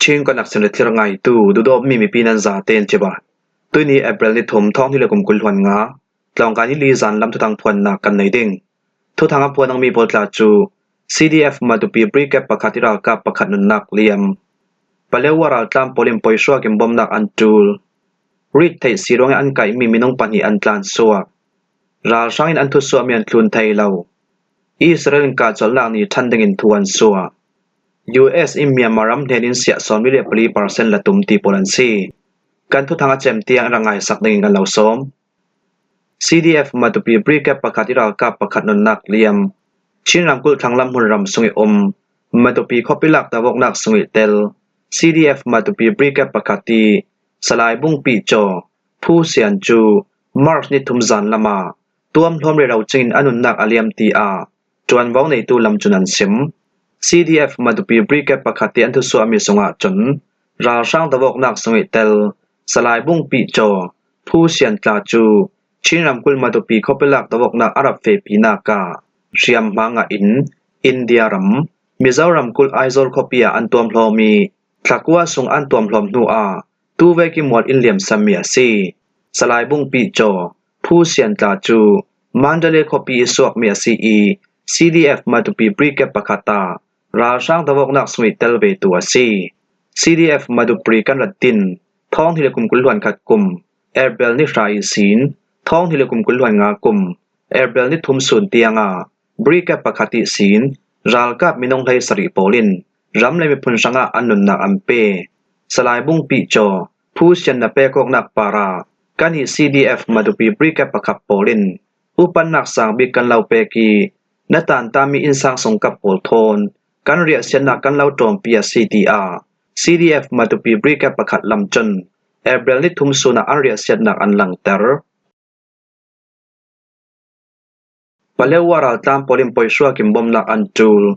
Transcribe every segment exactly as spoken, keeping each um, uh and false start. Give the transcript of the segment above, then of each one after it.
Chin Connection le thlir ngaitu, duhdawtmi mipi nan zaten cibai. Tuini April ni thum, thawng hnih le kum kul hluan nga, tlawngkai ni li zan lam thuthang phuannak kan nei ding. Thuthang a phuan dingmi pawl tla cu C D F Matupi Brigade pakhat i ralkap pakhat nunnak liam. Palewa raltlan pawl in Poisua kim bomnak an ṭul. Rit theih si ruangin an kaihmi minung pahnih an tlansuak. Ralhrang in an thusuahmi an thlun thei lo. Israel in kahcolhnak ni ṭhan dingin thu an suah. U S in Myanmar ram hnenin siah sawmli le pali percent la tum ti pawl an si. Kan thuthang a cem tiang in rak ngaisak dingin kan lo sawm. C D F Matupi Brigade pakhat i ralkap pakhat nunnak liam. Chin ramkulh thlanglam hmunram sung i um Matupi khuapi lak tawknak sung i tel C D F Matupi Brigade pakhat i Salai Bungpi Caw, Phu Sian cu March ni thum zan lamah tuamhlawm rero cingin a nunnak a liam, tiah ṭuanvo neitu lam cun an sim. C D F Matupi Brigade pakhat i an thusuahmi sungah cun ralhrang tawknak sung i tel Salai Bungpi Caw, Phu Sian tla cu Chin ramkulh Matupi khuapi lak tawknak a rak fehpinak ah hriamhma ngah in India ram, Mizoram kulh Aizawl khuapi ah an tuamhlawm i, thlakua sung an tuamhlawm hnu ah tu vek i mual in liamsanmi a si. Salai Bungpi Caw, Phu Sian tla cu Mandalay khuapi i suakmi a si i, C D F Matupi Brigade pakhat ah ralhrang tawknak sung i tel vetu a si. C D F Matupi kan rat tin, thawng hnih le kum kul hluan khat kum April ni hra ihsin thawng hnih le kum kul hluan nga kum April ni thum sun tiangah Brigade pakhat ihsin ralkap minung hlei sarih pawl in ram le miphun hrangah an nunnak an pe. Salai Bungpi Caw, Phu Sian na pek awknak parah kan i C D F Matupi Brigade pakhat pawl in upatnak sang bik kan lo pek i, na tantami innsang sungkap pawl thawn kan riahsiatnak kan lo ṭawmpi a si, tiah C D F Matupi Brigade pakhat lam cun April ni thum sun ah an riahsiatnak an langter. Palewa raltlan pawl in Poisua kim bomnak an ṭul.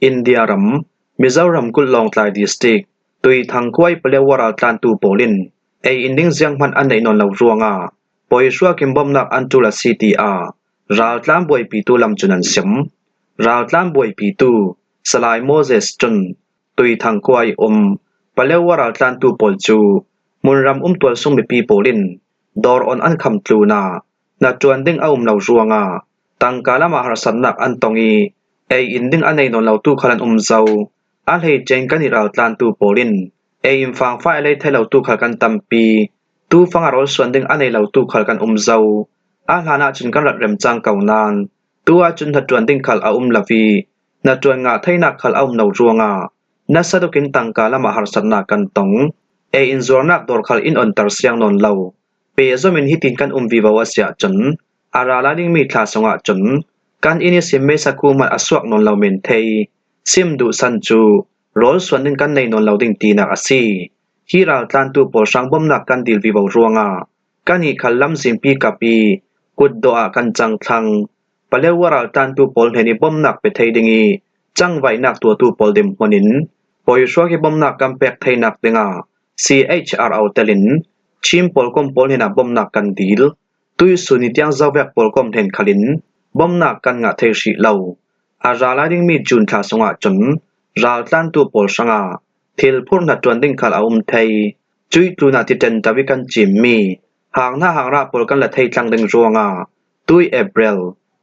India ram, Mizoram kulh Lawngtlai District, Tuithang khua i Palewa raltlantu pawl in ei in ding zianghman an neih nawn lo ruangah Poisua kim bomnak an ṭul a si, tiah raltlan buaipitu lam cun an sim. Raltlan buaipitu Salai Moses cun Tuithang khua i um Palewa raltlantu pawl cu hmunram um tualsung mipi pawl in dawr on an kham tlun ah hnaṭuan ding a um lo ruangah tangka lamah harsatnak an tong i, ei in ding a nei nawn lotu khal an um zo. A hleice in kan i raltlantu pawl in ei in fangfai a lei thei lotu khal kan tampi, tu fangah rawl suan ding a nei lotu khal kan um zo. A hlan ahcun kan rat remcang ko nain tu ahcun hnaṭuan ding khal a um lo i, hnaṭuan ngah theinak khal a um lo ruangah nasa tukin tangka lamah harsatnak kan tong. Ei in zuarnak dawr khal in onter siang nawn lo. Pehzom in hitin kan um vivo a si ahcun, a ra lai dingmi thla sungah cun kan inn ihsin meisa khu hmanh a suak nawn lo men thei. Sim duhsan cu rawl suan ding kan nei nawn lo ding tinak a si. Hi raltlantu pawl hrang bomnak kan dil vivo ruangah kan ih khal lamzinpi kap i kutdawh ah kan cang thlang. Palewa raltlantu pawl hnen i bomnak pe thei ding i cangvaihnak tuahtu pawl dinhmun in Poisua i bomnak kan pek theinak dingah C H R O telin Chin pawlkom pawl hnenah bomnak kan dil. Tuihsun ni tiang zovek pawlkom hnen khalin bomnak kan ngah thei hrih lo. A ra lai dingmi June thla sungah cun raltlantu pawl hrangah thil phurh hnaṭuan ding khal a um thei. Cuih tlunah tiṭen to i kan cimmi hang hna hang rah pawl kan la thei tlang ding ruangah tui April,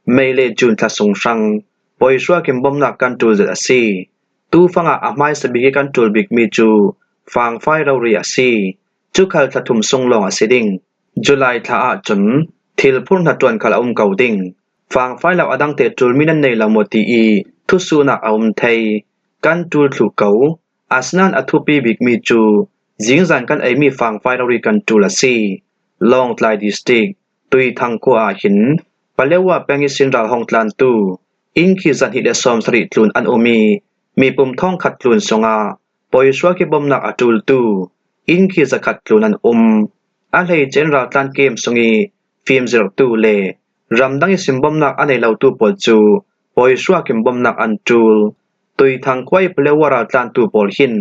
May le June thla sung hrang Poisua kim bomnak kan ṭul zet a si. Tu fangah a hmaisa bik i kan ṭul bikmi cu fangfai rori a si. Cu khal thla thum sung lawng a si ding. July thla ahcun thil phurh hnaṭuan khal a um ko ding. Fangfai lo a dangte ṭulmi nan nei lo maw ti i thusuhnak a um thei. Kan ṭul thluh ko. Asinain a thupi bikmi cu zingzan kan eimi fangfai rori kan ṭul a si. Lawngtlai District, Tuithang khua ah hin Palewa peng ihsin ral hong tlantu inn khi zahnih le sawmsarih tlun an um i, mipum thawngkhat tlun sungah Poisua i bomnak a ṭultu inn khi zakhat tlun an um. A hleice in raltlan kem sung i fimzirhtu le ramdang ihsin bomnak a nei lotu pawl cu Poisua kim bomnak an ṭul. Tuithang khua i Palewa raltlantu pawl hin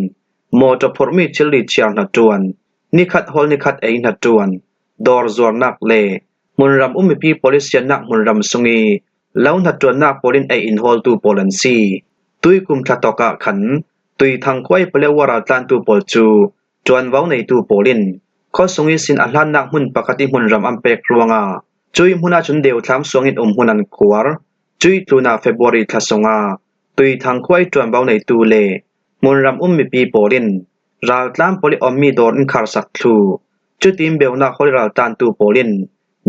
mawṭaw phurhmi thilri chiar hnaṭuan, nikhat hawl nikhat ei hnaṭuan, dawr zuarnak le hmunram um mipi pawl i siannak hmunram sung i lo hnaṭuannak pawl in ei in hawltu pawl an si. Tuikum thla tawk ah khan Tuithang khua i Paletwa raltlantu pawl cu ṭuanvo neitu pawl in khuasung ihsin a hlannak hmun pakhat i hmunram an pek ruangah cui hmunah cun Deuthlam suangin um hmun an khuar. Cui tlunah February thla sungah Tuithang khua i ṭuanvo neitu le hmunram um mipi pawl in raltlan pawl i ommi dawr in kharsak thluh. Cutin Beunak hawl i raltlantu pawl in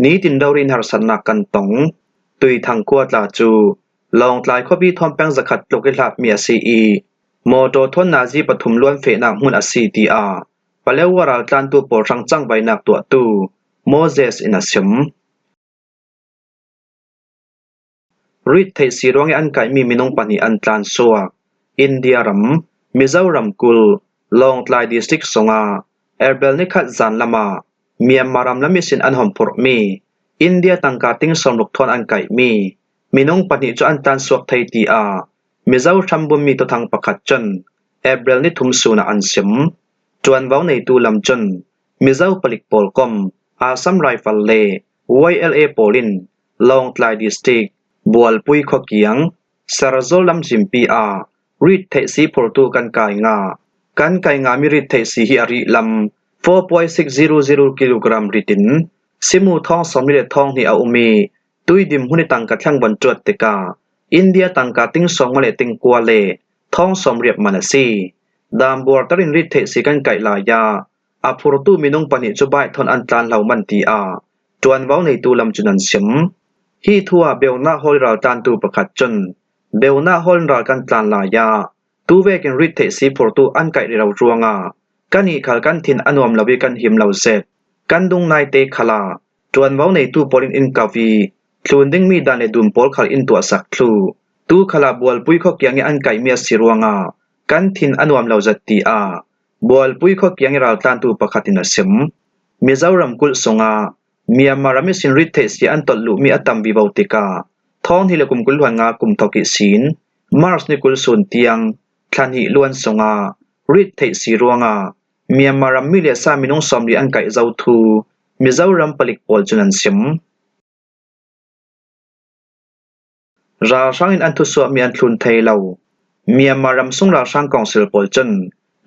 nitin rori in harsatnak kan tong. Tuithang khua tla cu Lawngtlai khuapi thawn peng zakhat tluk i hlatmi a si i, mawtaw thawn nazi pathum luan fehnak hmun a si, tiah Paletwa raltlantu pawl hrang cangvainak tuahtu Moses in a sim. Rit theih si ruangih an kaihmi minung pahnih an tlansuak. India ram, Mizoram kulh, Lawngtlai district sungah April ni khat zan lamah Myanmar ram lam ihsin an hawmphurhmi India tangka ting sawmruk thawn an kaihmi minung pahnih cu an tlansuak thei, tiah Mizo hrambunmi thuthang pakhat cun April ni thum sun ah an sim. Ṭuanvo neitu lam cun Mizo palik pawl kom Assam Rifle le Y L A pawl in Lawngtlai district Bualpui khuakiang Sarzol lam zimpi ah rit theih si phurtu kan kai ngah. Kan kai ngahmi rit theih si hi a rih lam four point six zero zero kilogram rit in simu thawng sawmli le thawng hnih a um i, tuidim hmun i tangka thleng van ṭuat tikah India tangka ting sawmnga le ting kua le thawng sawmriat man a si. Dam buarter in rit theih si kan kaih lai ah a phurtu minung pahnih cu baih thawn an tlan hlo man, tiah ṭuanvo neitu lam cun an sim. Hi thu ah Beunak hawl i raltlantu pakhat cun Beunak hawl in ral kan tlan lai ah tu vekin rit theih si phurtu an kaih rero ruangah kannih khal kan thin a nuam lo i kan him lo zet. Kan dung naite khalah ṭuanvo neitu pawl in in kau i, thlun dingmi dan le dum pawl khal in tuahsak thluh. Tu khalah Bualpui khuakiang i an kaihmi a si ruangah kan thin a nuam lo zet, tiah Bualpui khuakiang i raltlantu pakhat in a sim. Mizoram kulh sungah Myanmar ram ihsin rit theih si an tolh luhmi a tam vivo tikah thawng hnih le kum kul hluan nga kum thawk ihsin March ni kul sun tiang thla hnih luan sungah rit theih si ruangah Myanmar ram mi le sa minung sawmli an kaih zo thu Mizoram palik pawl cun an sim. Ralhrang in an thusuahmi an thlun thei lo. Myanmar ram sung ralhrang kawngsil pawl cun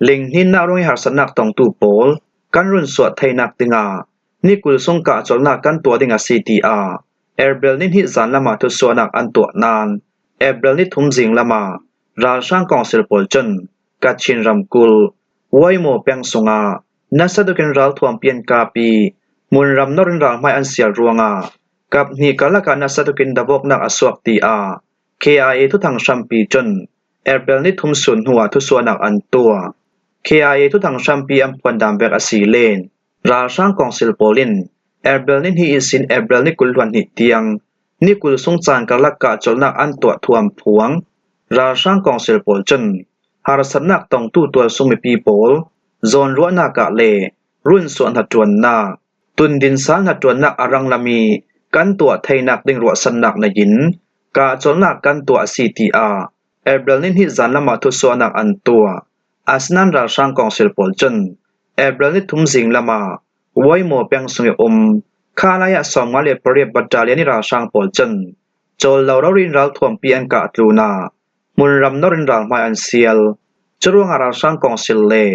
linghninnak ruang i harsatnak tongtu pawl kan runsuah theinak dingah ni kul sung kahcolhnak kan tuah ding a si, tiah April ni hnih zan lamah thusuahnak an tuah nain April ni thum zing lamah ralhrang kawngsil pawl cun Kachin ramkulh Waimo peng sungah nasa tukin ralthuam pian kapi hmunram nor in ralhmai an sial ruangah kap hnih karlakah nasa tukin davawknak a suak, tiah K I A thuthang hrampi cun April ni thum sun hnuah thusuahnak an tuah. K I A thuthang hrampi an phuan dan vek a si len ralhrang kawngsil pawl in April ni hnih ihsin April ni kul hluan hnih tiang ni kul sung caan karlak kahcolhnak an tuah thu an phuang. Ralhrang kawngsil pawl cun harsatnak tongtu tualsung mipi pawl zawnruahnak ah le runsuah hnaṭuannak, tundin sal hnaṭuannak a rang lam i kan tuah theinak ding ruahsannak nei in kahcolhnak kan tuah a si, tiah April ni hnih zan lamah thusuahnak an tuah. Asinain ralhrang kawngsil pawl cun April ni thum zing lamah Waimo peng sung i um khalai ah sawmnga le pariat battalion i ralhrang pawl cun cawl lo rori in ralthuampi an kah tlunah hmunram nor in ralhmai an sial. Curuangah ralhrang kawngsil le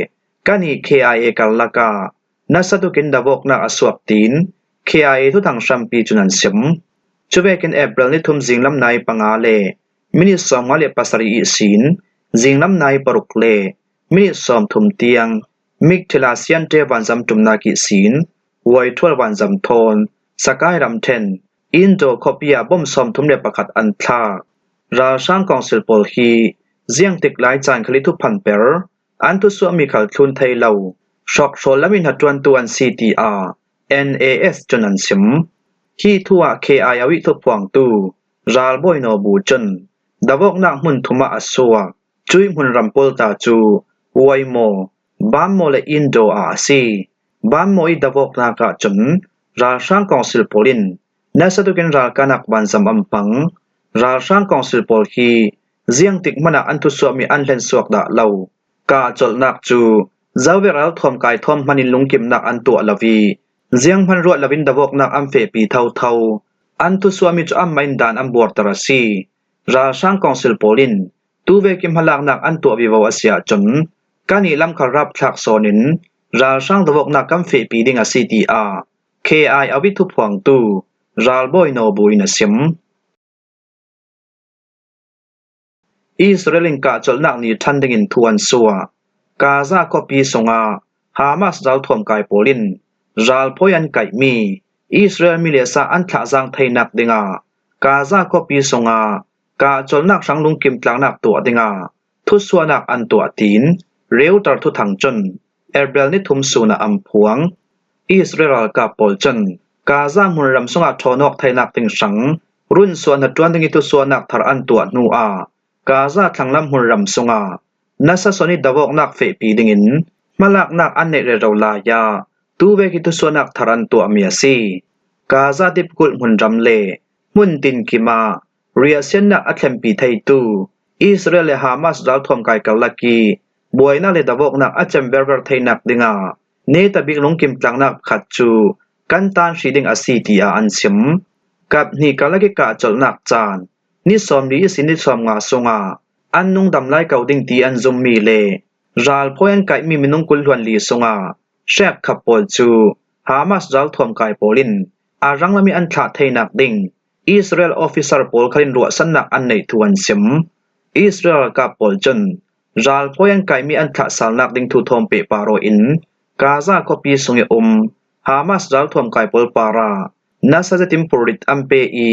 kan i K I A karlakah nasa tukin davawknak a suak, tiin K I A thuthang hrampi cun an sim. Cuvekin April ni thum zinglam nai panga le minit sawmnga le pasarih ihsin zinglam nai paruk le minit sawmthum tiang Mikthila Siante vanzam ṭumnak ihsin Waithual vanzam thawn Sakai ramṭhen Indo khuapi ah bom sawmthum le pakhat an thlak. Ralhrang kawngsil pawl hi ziangtik lai caan khal i thuphan per an thusuahmi khal thlun thei lo hrawkhrawl lam i hnaṭuantu an si, tiah N A S cun an sim. Hi thu ah K I O i thuphuangtu Ralbawi Naw Bu cun davawknak hmun thum ah a suak. Cui hmunram pawl ta cu Waimo, Bammaw le Indo ah a si. Bammaw i davawknak ah cun ralhrang kawngsil pawl in nasa tukin ralkahnak vanzam an hmang. Ralhrang kawngsil pawl hi ziangtik hmanh ah an thusuahmi an hlensuak dah lo. Kahcolhnak cu zovek ralthuam kaithawm hmanh in lungkimnak an tuah lo i, zianghman ruat loin davawknak an fehpi thotho. An thusuahmi cu anmah in dan an buarter a si. Ralhrang kawngsil pawl in Tu vek i hmalaknak an tuah vivo a si ahcun, kannih lam khal rapthlak sawnin ralhrang dovawknak kan fehpi ding a si, tiah K I O i thuphuangtu ralbawi Nobu in a sim. Israel in kahcolhnak ni ṭhan dingin thu an suah. Gaza khuapi sungah Hamas ralthuam kai pawl in ralphawi an kaihmi Israel mi le sa an thlahzang theinak dingah Gaza khuapi sungah kahcolhnak hrang lungkim tlaknak tuah dingah thusuahnak an tuah, tiin Reuters thuthang cun April ni thum sun ah an phuang. Israel ralkap pawl cun Gaza hmunram sungah ṭhawnawk theinak ding hrang runsuah hnaṭuan ding i thusuahnak thar an tuah hnu ah Gaza thlanglam hmunram sungah nasa sawn i dovawknak fehpi dingin hmalaknak an neih rero lai ah tu vek i thusuahnak thar an tuahmi a si. Gaza tipkulh hmunram le hmun tinkim ah riahsiatnak a thlenpi theitu Israel le Hamas ralthuam kai karlak i buainak le dovawknak a cem verver theinak dingah netabik lungkim tlaknak pakhat cu kan tan hrih ding a si, tiah an sim. Kap hnih karlak i kahcolhnak caan ni sawmli ihsin ni sawmnga sungah an nungdam lai ko ding ti an zummi le ralphawi an kaihmi minung kul hluan li sungah hrekkhat pawl cu Hamas ralthuam kai pawl in a ranglam i an thlah theinak ding Israel officer pawl khal in ruahsannak an neih thu an sim. Israel ralkap pawl cun ralphawi an kaihmi an thlahsalnak ding thu thawm pehpar aw in Gaza khuapi sung i um Hamas ralthuam kai pawl parah nasa zetin phurrit an pe i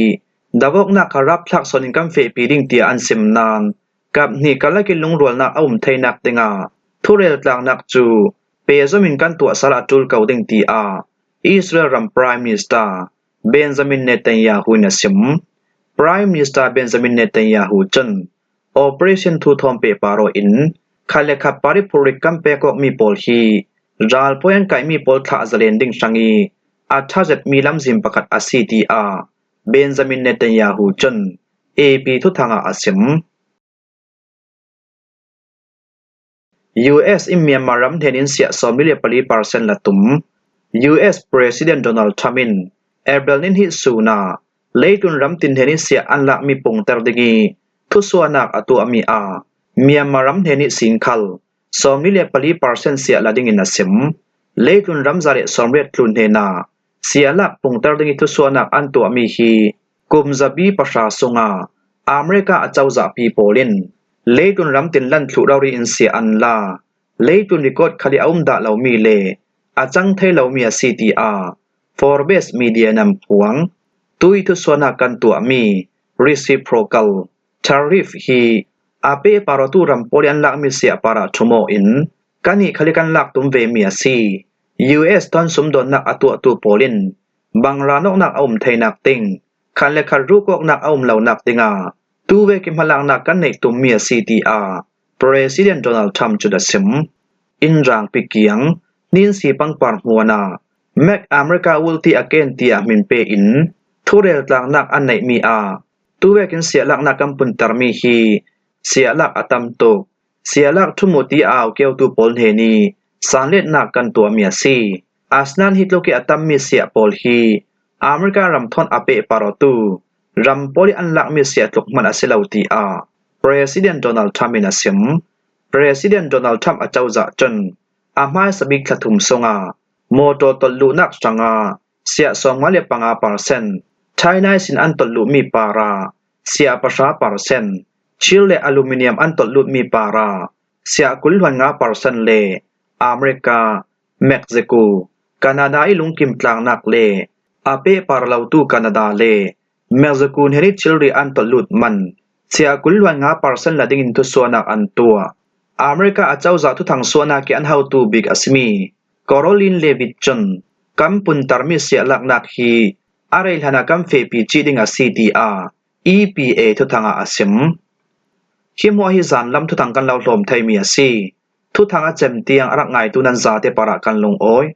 dovawknak kha rapthlak sawn in kan fehpi ding, tiah an sim nain kap hnih karlak i lungrualnak a um theinak dingah thurel tlaknak cu pehzom in kan tuah sal a ṭul ko ding, tiah Israel ram Prime Minister Benjamin Netanyahu in a sim. Prime Minister Benjamin Netanyahu cun operation thu thawm pehpar aw in khat le khat par i phurrit kan pek awkmi pawl hi ralphawi an kaihmi pawl thlah zalen ding hrang i a ṭha zetmi lamzin pakhat a si, tiah Benjamin Netanyahu cun A P thuthang ah a sim. U S in Myanmar ram hnen in siah sawmli le pali percent la tum. U S President Donald Trump in April ni hnih sun ah leitlun ram tin hnen in siah an lakmi pungter ding i thusuahnak a tuahmi ah Myanmar ram hnen ihsin khal sawmli le pali percent siah la dingin a sim. Leitlun ram za le sawmriat tlun hnenah siah lak pungter ding i thusuahnak an tuahmi hi kum zabi pahra sungah America acozahpi pawl in leitlun ram tin lan thluh rori in siah an la. Leitlun record khal i a um dah lomi le a cang thei lomi a si, tiah Forbes Media in an phuang. Tu i thusuahnak kan tuahmi reciprocal tariff hi a pehpar awtu ram pawl i an lakmi siah parah ṭhum aw in kannih khal i kan lak tum vemi a si. U S thawn sumdawnnak a tuahtu pawl in bang ranawknak a um theinak ding khat le khat rukawknak a um lonak dingah tu vek i hmalaknak kan neih tummi a si, tiah President Donald Trump cun a sim. Inrangpi kiang ninsi pangpar hmuan ah Make America Wealthy Again tiah hmin pe in thurel tlaknak an neihmi ah tu vekin siah laknak kan puntermi hi siah lak a tam tuk. Siah lak ṭhum uh ti a au keutu pawl hnen i sanletnak kan tuahmi a si. Asinain hi tluk i a tammi siah pawl hi America ram thawn a pehpar awtu ram pawl i an lakmi siah tluk hman a si lo, tiah President Donald Trump in a sim. President Donald Trump acozah cun a hmaisa bik thla thum sungah mawṭaw tolh luhnak hrangah siah sawmnga le panga percent, China ihsin an tolh luhmi parah siah pahra percent, thil le aluminium an tolh lutmi parah siah kul hluan nga percent le America, Mexico, Canada i lungkim tlaknak le a pehpar lotu Canada le Mexico hnen i thilri an tolh lut man siah kul hluan nga percent la dingin thusuahnak an tuah. America acozah thuthang suahnak i an hotu bik a simi Karoline Leavitt cun kan puntermi siah laknak hi a rei hlanah kan fehpi cih ding a si, tiah E P A thuthang ah a sim. Hi hmuah hi zanlam thuthang kan lo hlawm theimi a si. Thuthang a cem tiang a rak ngaitu nan zate parah kan lungawi.